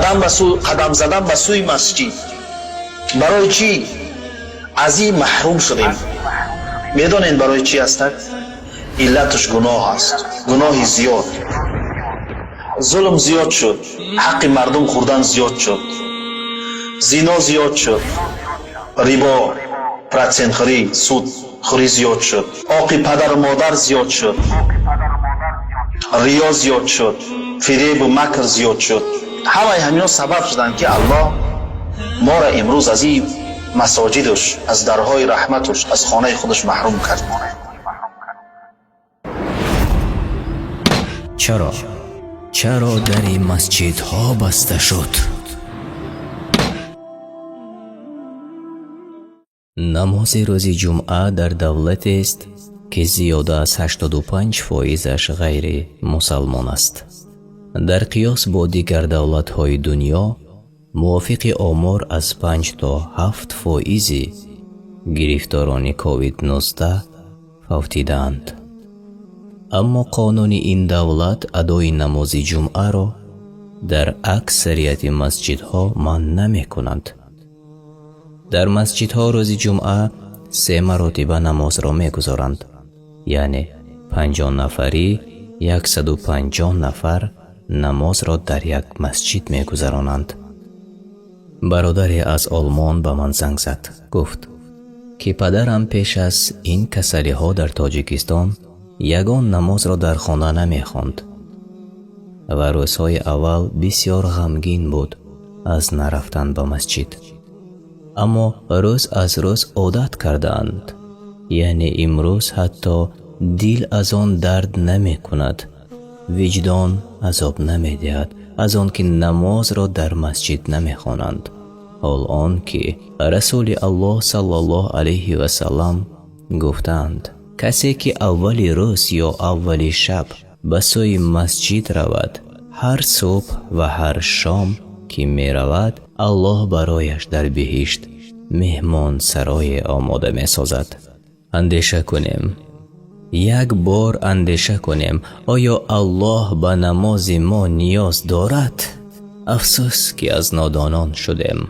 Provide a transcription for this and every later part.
Қадам задан ба сӯи масҷид. Барои чӣ аз ин маҳрум шудем? Медонед, барои чӣ ҳастак? Иллаташ гуноҳ аст, гуноҳи зиёд, зулм зиёд шуд, ҳаққи мардум хӯрдан зиёд шуд, зино зиёд шуд, рибо, процентхӯрӣ, судхӯрӣ зиёд шуд, оқи падару модар зиёд шуд, риё зиёд шуд, фиребу макр зиёд шуд. Ҳамаи ҳамино сабаб шуданд, ки Аллоҳ моро имрӯз аз ин масоҷидуш, аз дарҳои раҳматуш, аз хонаи худаш маҳрум кард. Чаро? Чаро дари масҷидҳо баста шуд? Намози рӯзи ҷумъа дар давлатест, ки зиёда аз 85 фоизаш ғайри мусалмон аст. Дар қиёс бо дигар давлатҳои дунё, мувофиқи омор, аз 5 то 7 фоизи гирифторони COVID-19 фавтидаанд. Аммо қонуни ин давлат адои намози ҷумъаро дар аксарияти масҷидҳо манъ намекунад. Дар масҷидҳо рӯзи ҷумъа се маротиба намозро мегузоранд, яъне 50 нафарӣ 150 нафар намозро дар як масҷид мегузаронанд. Бародаре аз Олмон ба ман занг зад, гуфт, ки падарам пеш аз ин касалиҳо дар Тоҷикистон ягон намозро дар хона намехонд ва рӯзҳои аввал бисёр ғамгин буд аз нарафтан ба масҷид. Аммо рӯз аз рӯз одат кардаанд, яъне имрӯз ҳатто дил аз он дард намекунад, виҷдон азоб намедиҳад аз он ки намозро дар масҷид намехонанд. Ҳол он ки Расули Аллоҳ саллаллоҳу алайҳи васаллам гуфтаанд: касе ки аввали рӯз ё аввали шаб ба сӯи масҷид равад, ҳар субҳ ва ҳар шом ки меравад, Аллоҳ барояш дар биҳишт меҳмонсарое омода месозад. Андеша кунем, як бор андеша кунем, оё Аллоҳ ба намози мо ниёз дорад? Афсӯс, ки аз нодонон шудем.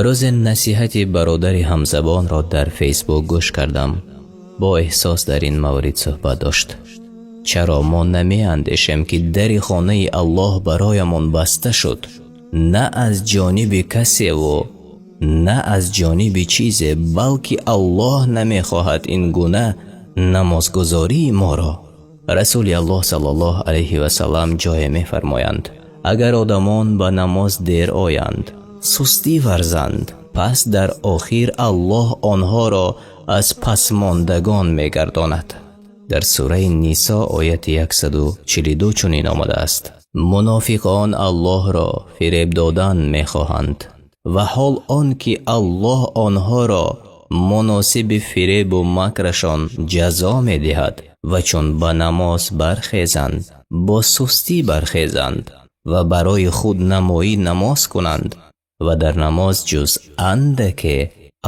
Рӯзе насиҳати бародари ҳамзабонро дар Фейсбук гӯш кардам. Бо эҳсос дар ин маврид суҳбат дошт. Чаро мо намеандешем, ки дари хонаи Аллоҳ бароямон баста шуд? На аз ҷониби касеву на аз ҷониби чизе, балки Аллоҳ намехоҳад ин гуна намозгузории моро. Расули Аллоҳ саллаллоҳу алайҳи васаллам ҷое мефармоянд: агар одамон ба намоз дер оянд, сустӣ варзанд, пас дар охир Аллоҳ онҳоро аз пасмондагон мегардонад. Дар сураи Нисо ояти 142 чунин омадааст: мунофиқон Аллоҳро фиреб додан мехоҳанд ва ҳол он ки Аллоҳ онҳоро муносиби фиребу макрашон ҷазо медиҳад. Ва чун ба намоз бархезанд, бо сустӣ бархезанд ва барои худнамоӣ намоз кунанд ва дар намоз ҷуз андаке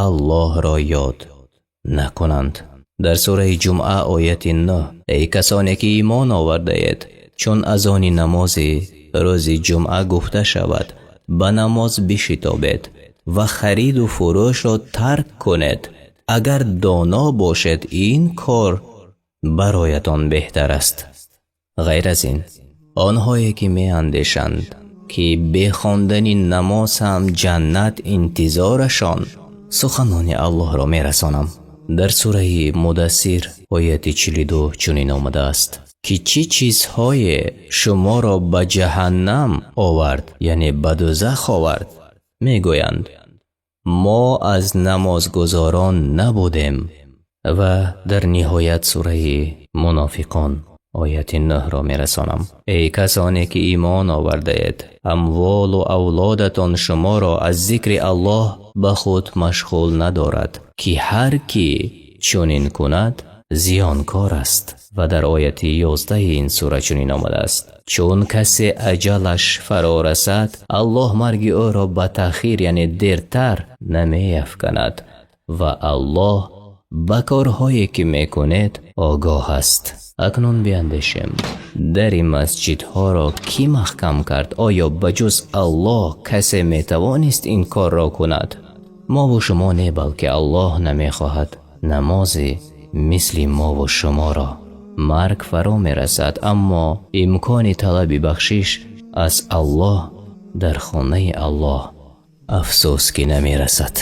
Аллоҳро ёд накунанд. Дар сураи Ҷумъа ояти 9: эй касоне ки имон овардаед, чун азони намози рӯзи ҷумъа гуфта шавад, ба намоз бишитобед ва хариду фурӯшро тарк кунед. Агар доно бошед, ин кор бароятон беҳтар аст. Ғайр аз ин, онҳое ки меандешанд, ки бе хондани намоз ҳам ҷаннат интизорашон, суханони Аллоҳро мерасонам. Дар сураи Мудассир ояти 42 чунин омадааст, ки чӣ чизҳое шуморо ба ҷаҳаннам овард, яъне ба дӯзах овард? Мегӯянд: мо аз намозгузорон набудем. Ва дар ниҳоят сураи Мунофиқон ояти 9-ро мерасонам: эй касоне ки имон овардаед, амволу авлодатон шуморо аз зикри Аллоҳ ба худ машғул надорад, ки ҳар ки чунин кунад зиёнкор аст. Ва дар ояти 11 ин сура чунин омадааст: чун касе аҷалаш фаро расад, Аллоҳ марги ӯро ба таъхир, яъне дертар намеафканад ва Аллоҳ Ба корҳое ки мекунед огоҳ аст. Акнун биандешем, дари масҷидҳоро кӣ маҳкам кард? Оё ба ҷуз Аллоҳ касе метавонист ин корро кунад? Мо ва шумо не, балки Аллоҳ намехоҳад намозе мисли мо ва шуморо. Марг фаро мерасад, аммо имкони талаби бахшиш аз Аллоҳ дар хонаи Аллоҳ афсӯс ки намерасад.